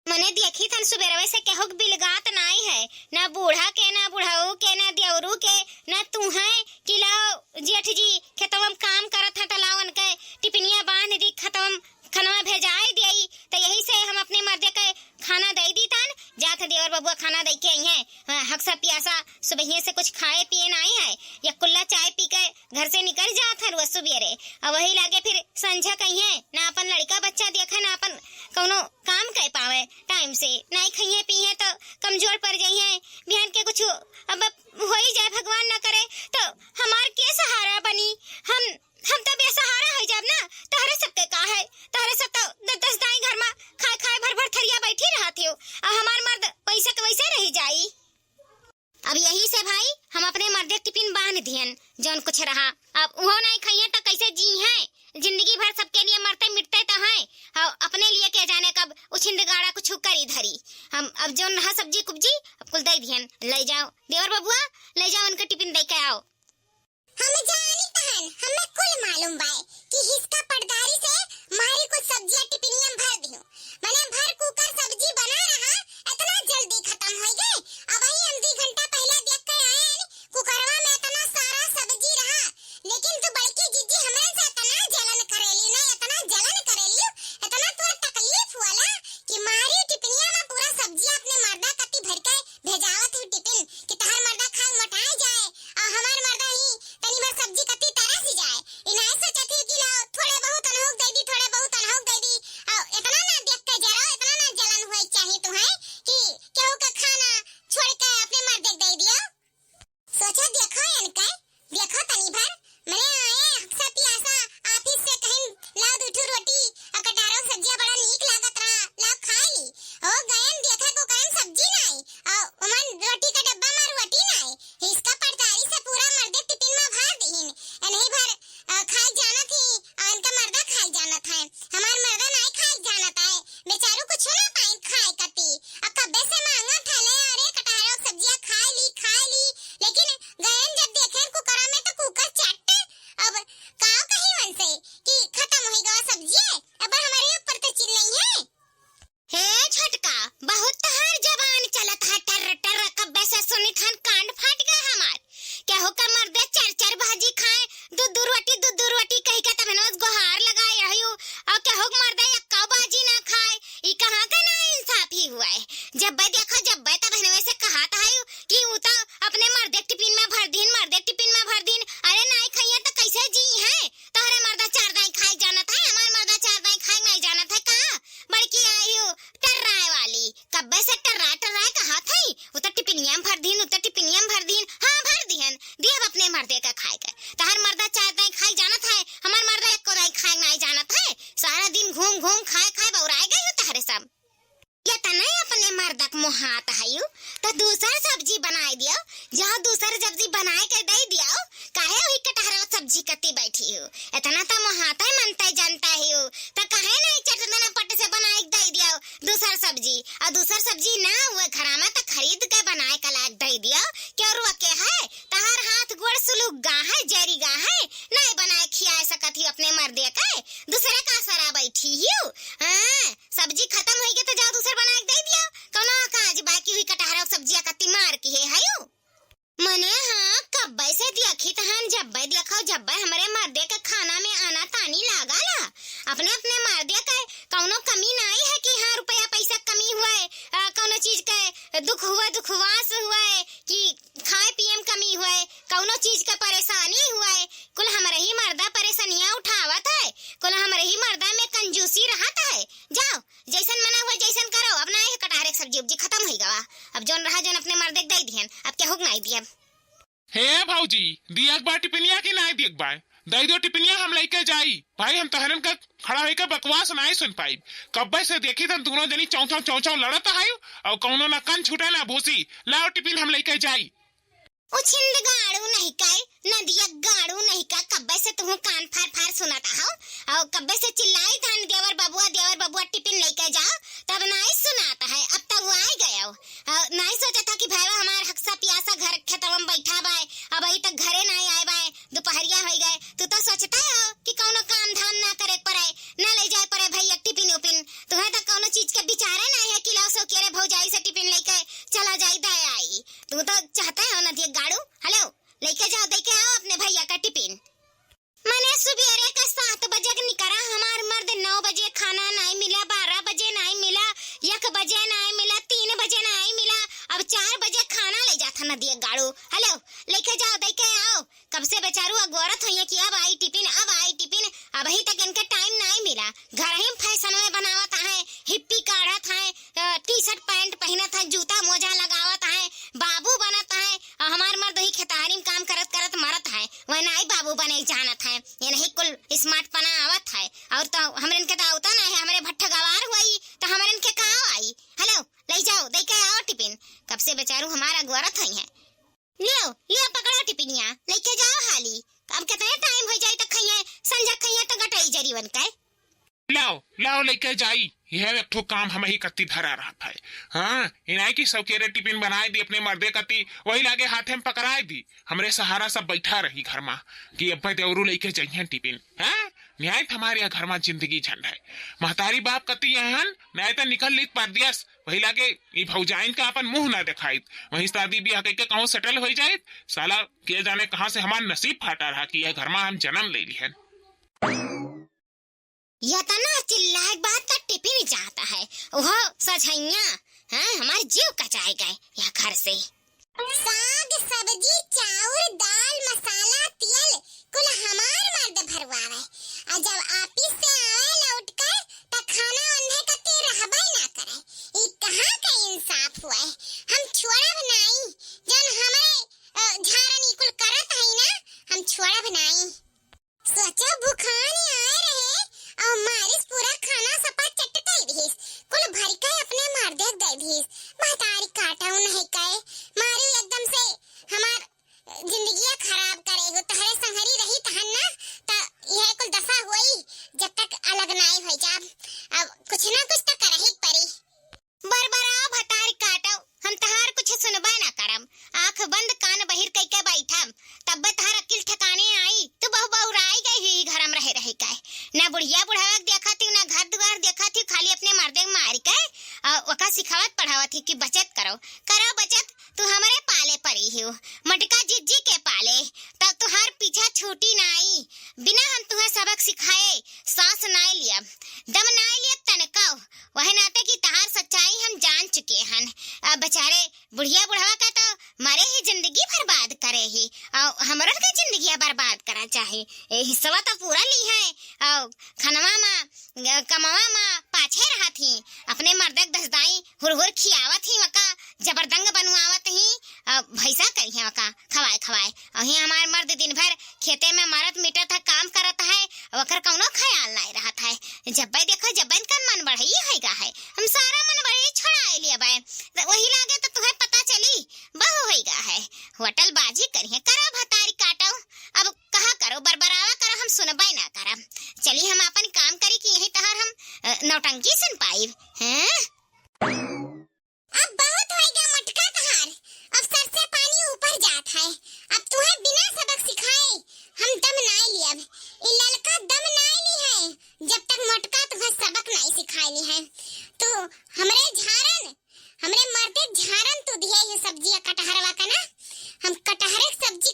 मने देखी थन सुबेरवे से केहू के बिलगात नाई है, ना बूढ़ा के, ना बुढ़ऊ के, ना देवरू के, ना तू है कि लाओ जेठ जी खेतवा में काम करत हैं त लाओ उनके टिफिनिया बांध दी, खेतवा में खनवा भेजाए दियई। त यही से हम अपने मर्दे के खाना दई दी थन, जात हैं देवर बबुआ खाना दई के आई हैं। हाँ, हक्सा पियासा सुबहिये से कुछ खाए पिए नाई है, या कुल्ला चाय पी के घर से निकल जात हन वो सुबेरे, अउर वही लागे फिर संझा कहिए, ना अपन लड़का बच्चा देखे, ना अपन कौनो काम कर पावे टाइम से, नाई खइहे पीहे तो कमजोर पड़ जइहे, बिहान के कुछ अब होई जाए, भगवान ना करे, तो हमार के सहारा बनी? हम, हम तो बेसहारा हो जाब ना। तहरे सबके का है, तहरे सब तो द-, दस दाई घर में खाए खाए भर भर थरिया बैठी रहत हो, अउर हमार मर्द वैसे के वैसे रह जाई। अब यही से भाई हम अपने मर्दे के टिफिन बांध दिहन, जौन कुछ रहा। अब उहो नाई खइहें त कैसे जीहें? जिंदगी भर सबके लिए मरते मिटते त हैं, अउर अपने लिए के जाने कब उछिंद गाड़ा कुछ करी धरी। हम अब जौन रहा सब्जी कुब्जी, अब कुल दे दिहन, ले जाओ देवर बबुआ, ले जाओ उनके टिफिन दे के आओ। हम जानी तहन, हमें कुल मालूम बाय कि हिसका पटदारी से मारी कुछ सब्जियां टिफिनिया में भर दियो। मने भर कुकर सब्जी बना रहा, इतना जल्दी खतम होइ गए। अबही हम दुइ घंटा पहिले देख के आएन, कुकरवा में इतना सारा सब्जी रहा, लेकिन तू बड़की जिज्जी हमरे से इतना जलन करेली ना, इतना जलन करेली, इतना तोर तकलीफ हुआला कि मारी टिफिनिया में पूरा सब्जियां अपने मर्दा कती भर के भेजावत हूँ टिफिन कि तहार मर्दा खाए मोटाए जाए, अउर हमार मर्दा ही तनी भर सब्जी कती तरस जाए। ई नाई सोचत ही कि लो, थोड़े बहुत अनहोक दे दी, थोड़े बहुत अनहोक दे दी। अउर इतना ना देख के जरो, इतना ना जलन हुए चाही तुहे कि केहू के खाना छोड़ के अपने मर्दे के दे दियो। सोचो, देखो इनके, देखो तनी भर, मने आए हक्सा पियासा ऑफिस से कहिन, "लाओ दुइ ठो रोटी, अउर कटहरो सब्जिया बड़ा नीक लागत रहा, लाओ खाई ली।" ओ गयन देखे को कहन सब्जी नाई, अउर ओमन रोटी का डब्बा में रोटी नाई, हिसका पटदारी से पूरा मर्दे टिफिन में भर दिहिन। एनही भर, अ, खाए जानत ही, अउर इनका मर्दा खाए जानत है, हमार मर्दा नाई खाए जानत है। बेचारू कुछो ना पाइन खाए कती। अब कब्बे से मांगत हले, "अरे कटहरो सब्जिया खाए ली, खाए ली।" लेकिन गयन जब देखेन कुकरा में तो कुकर चट। अब का कही उनसे कि खतम होइ गवा सब्जिया, अब हमरे ऊपर तो चिल्लइहे। हे छोटका, बहुत तहार जबान चलत है टर टर, कब्बे से सुनित हन कान फाट गए हमार। केहू के मर्दे चार चार भाजी खाए, दू दू रोटी, दू दू रोटी कहि के तब नोज गोहार लगाए रहियो, अउर केहू के मर्दे एक्का भाजी ना खाए, ई कहाँ के ना इंसाफी हुआ है? जब बे देखो, जब बे तब हनवे से कहत है कि ऊ तो अपने मर्दे टिफिन में भर दीन, मर्दे टिफिन में भर दीन। अरे नाई खाइए तो कैसे जीहे? तोहरे मर्दा चार दाई खाए जानत है, हमार मर्दा चार दाई खाए नहीं जानत है का? बड़की आई हो टर्राए वाली, कब्बे से टर्राए टर्राए कहत है, ऊ तो टिफिनिया में भर दीन, ऊ तो टिफिनिया में भर दीन। हाँ, भर दिहन, दियब अपने मर्दे का खाए के। तहार मर्दा चार दाई खाए जानत है, हमार मर्दा एको दाई खाए नाई जानत है। सारा दिन घूम घूम खाए खाए बौराए गए हो तहरे सब। ये तने अपने मर्दा के मोहात हयू, तो दूसर सब्जी बनाए दियो, जाओ दूसर सब्जी बनाए के दे दियो, काहे वही कटहरा सब्जी कती बैठी हो? इतना तो मोहाते मनते जानते ही हो, तो काहे नहीं चट देना पट से बनाए के दे दियो दूसर सब्जी? और दूसर सब्जी ना हुए घरा में तो खरीद के बनाए के लायक दे दियो, क्यों रुआ के है? जब्बे देखो, जब्बे हमरे मर्दे के खाना में आना तानी लागल है। अपने, अपने मर्दे के कौनो कमी नाई है कि हाँ, रुपया पैसा कमी हुए, अ, कौनो चीज के दुख हुए, दुखवास हुए कि खाए पिए में कमी हुए, कौनो चीज के परेशानी हुए, कुल हमरे ही मर्दा परेशानियां उठावत है, कुल हमरे ही मर्दा में कंजूसी रहत है। जाओ, जैसन मना हुए, जैसन करो, अब ना ये कटहरे के सब्जी उब्जी खत्म होई गवा। अब जौन रहा, जौन अपने मर्दे के दे दिहन, अब केहू के नाई दियब। हे भौजी, दियक बा टिपिनिया कि नाई दियक बा? दई दो टिपिनिया, हम लइके जाई। भाई, हम तहरन का खड़ा होइके बकवास नाई सुन पाई। कब्बे से देखी तन दोनों जनी चौं चौं चौं चौं लड़त है, और कौनो ना कन छूटे ना भूसी। लाओ टिपिन, हम लइके जाई। उछिंद गाड़ू नहीं का, नदिया गाड़ू नहीं का, कब्बे से तुहू कान फार फार सुनत हो, और कब्बे से चिल्लाई तन, "देवर बबुआ, देवर बबुआ, टिपिन लइके जाओ", तब नाई सुनात है। अब तब वो आए गए हो। अ, नाई सोचत हा कि भैया हमार हकसा पियासा घर खेतवा में बैठा बाय, अबही तक घरे नाई आए बाय, दुपहरिया होई गए। तू तो सोचते हो कि कौनो काम धाम ना करे पड़े, ना ले जाए पड़े भैया टिफिन उफिन। तुहे तो कौनो चीज के विचारे नाई है कि लाओ सौकेरे भौजाई से टिफिन लेके चला जाई, दे आई। तू तो चाहते हो ना दिए गाड़ू। हेलो, लेके जाओ, दे के आओ अपने भैया का टिफिन। मने सुबेरे के सात बजे के निकरा, हमार मर्द नौ बजे खाना नाई मिला, बारह बजे नाई मिला, एक बजे नाई मिला, तीन बजे नाई मिला, अब चार बजे खाना ले जात है नदिया गाड़ू। हेलो, लेके जाओ, दे के आओ। कब से बेचारू अगोरत होइए कि अब आई टिफिन, अब आई टिफिन, अबही तक इनके टाइम नाई मिला। घर ही फैशन में बनावत है, हिप्पी काढ़त है, अ, टी शर्ट पैंट पहिनत है, जूता मोजा लगावत है, बाबू बनत है, और हमार मर्द ही खेतहरी में काम करत करत मरत है, वह नाई बाबू बने जानत है। ये नहीं कुल स्मार्ट पना आवत है, और तो हमरे इनके तो आवता नहीं है, हमरे भट्ठ गवार हुई तो हमरे इनके का आई। हेलो, ले जाओ, दे के आओ टिफिन। कब से बेचारू हमार अगोरत होई है। लियो, लियो, पकड़ो टिफिनिया, लेके जाओ हाली। अब कितने टाइम हो जाई तो खइए, संझा खइए तो गटई जरीवन के। लाओ, लाओ, लेके जाई। यह एक ठो काम हम ही कत्ती धरा रहत है। हाँ, इनाई की सौकेरे टिफिन बनाए दी अपने मर्दे कत्ती, वही लागे हाथे में पकड़ाए दी। हमरे सहारा सब बैठा रही घर मा कि अब्बे देवरू लेके जइहें टिफिन। हाँ, न्याय हमारे यहाँ घर मा जिंदगी झंड है। महतारी बाप कत्ती यहन, नाय तो निकल लीत परदेस। वही लागे ई भौजाइन का अपन मुंह ना दिखाइत। वहीं शादी ब्याह कइके कहूँ सेटल होई जाइत। साला के जाने कहाँ से हमार नसीब फाटा रहा कि यह घर मा हम जन्म ले लिहन। यतना चिल्लाए के बाद त टिफिन जाता है, ओहो सझैया, हाँ, हमार जीव कचाए गए यह घर से। साग, सब्जी, चाउर, दाल, मसाला, तेल, कुल हमार मर्द भरवावे। आ जब ऑफिस से आवे लौट के, त खाना ओन्हे कत्ती रहबे ना करे। ई कहाँ के इंसाफ हुए? हम छोड़ब नाई, जौन हमरे, अ, झारन ई कुल करत हई ना, हम छोड़ब नाई। सोचो, भुखान आए रहे और मारिस पूरा खाना सपा चट कई दिहिस, कुल भर के अपने मर्दे के दे दिहिस। महतारी काटो नहीं कहे, मारू एकदम से हमार जिंदगिया खराब करे हो। तहरे संहरी रही तहन ना, त यह कुल दशा होई, जब तक अलग नाई हो जाब। अब कुछ ना कुछ तो करही के पड़ी। बरबराओ भतार काटो, हम तहार कुछ सुनबे ना करम। आँख बंद कान बहिर कइके बैठम, तब्बे तहार अकिल ठिकाने आई। तू बहु बहुराई गई हुई घर में रहे रहे के। ना बुढ़िया बुढ़ावा के देखत ही, ना घर दुआर देखत ही, खाली अपने मर्दे के मार के, आ, ओका सिखावत पढ़ावत ही कि बचत करो, करो बचत, तू हमरे पाले परी हो, मटका जिज्जी के पाले, तब तुहार पीछा छूटी नाई। बिना हम तुहे सबक सिखाए सांस नाई लियब, दम नाई लियब तनको। वह नाते कि तहार सच्चाई हम जान चुके हन। अब बेचारे बुढ़िया बुढ़वा का तो मरे ही जिंदगी बर्बाद करे ही, और हमरन के जिंदगिया बर्बाद करा चाहे। ए हिस्सवा तो पूरा ली है, और खनवा मा, कमवा मा पाछे रहत ही, अपने मर्दक दसदाई हुर हुर खियावत ही, वका जबरदंग बनवावत ही, अ, भैंसा करी है वका खवाए खवाए। अही हमार मर्द दिन भर खेते में मरत मिटत है, काम करत है, ओकर कौनो ख्याल नाई रहत है। जब्बे देखो जब्बे इनका मन बढ़ई होइगा है, हम सारा मन बढ़ई छोड़ाए लिया बाय। त वही लागे तो तुहे पता चली, बहु होइगा है, होटल बाजी करी है, करा भतारी काटो। अब कहा करो, बरबरावा करो, हम सुनबे ना करब। चली हम अपन काम करी कि यही तहार हम, अ, नौटंकी सुन पाइब, हैं? अब बहुत होइगा मोटका तहार, अब सर से पानी ऊपर जात है। अब तुहे बिना सबक सिखाए हम दम नाई लियब। ई ललका दम नाई ली है, जब तक मोटका तुहे सबक नाई सिखाए ली है। तू हमरे झारन, हमरे मर्दे झारन तू दिहे ये सब्जी या कटहरवा का ना, हम कटहरे के सब्जी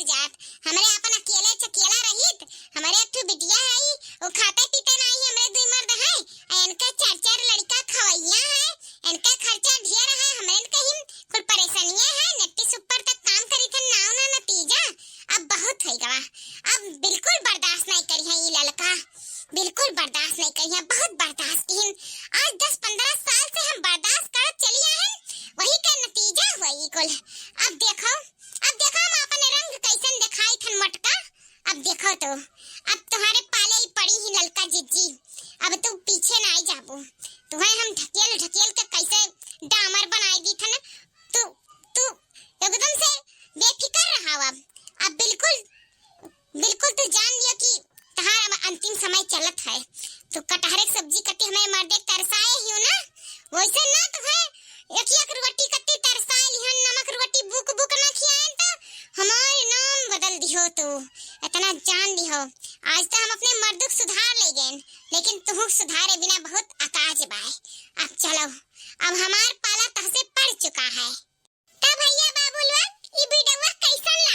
जात। हमरे आपन अकेले चकेला रहित, हमरे एक ठो बिटिया है, वो खाते पीते नाही, हमरे दुई मर्द है, आ इनका चार चार लड़का खवैया है, इनका खर्चा ढेर है, हमरे कहीं कुल परेशानियां है, नट्टी सुपर तक काम करी थे, नाव ना नतीजा। अब बहुत हो गवा, अब बिल्कुल बर्दाश्त नहीं करी है ये ललका, बिल्कुल बर्दाश्त नहीं करी है, बहुत बर्दाश्त की। आज दस पन्द्रह साल से हम बर्दाश्त करत चली आए हैं, वही का नतीजा हुआ ये कुल। अब देखो, अब देखो हम अपने रंग कैसन दिखाई थन मोटका। अब देखो तो, अब तुम्हारे पाले ही पड़ी ही ललका जिज्जी, अब तू पीछे ना आई जाबू, तुम्हें हम ढकेल ढकेल के कैसे डामर बनाई दी थन। तू, तू एकदम से बेफिकर रहा अब, अब बिल्कुल, बिल्कुल तू जान लिया कि तहार अब अंतिम समय चलत है। तू कटहरे के सब्जी कट्टी हमें मर्दे तरसाए ही हो ना, वैसे ना तो है एक एक रोटी कत्ती तरसाए लिहन, नमक रोटी बुक बुक ना खियाएन तो हमार नाम बदल दिहो तू। इतना जान लिहो, आज तो हम अपने मर्दुक सुधार ले गए, लेकिन तुहुक सुधारे बिना बहुत अकाज बाय। अब चलो, अब हमार पाला तहसे पड़ चुका है। तब भैया बाबू लोग, ई वीडियोवा कैसन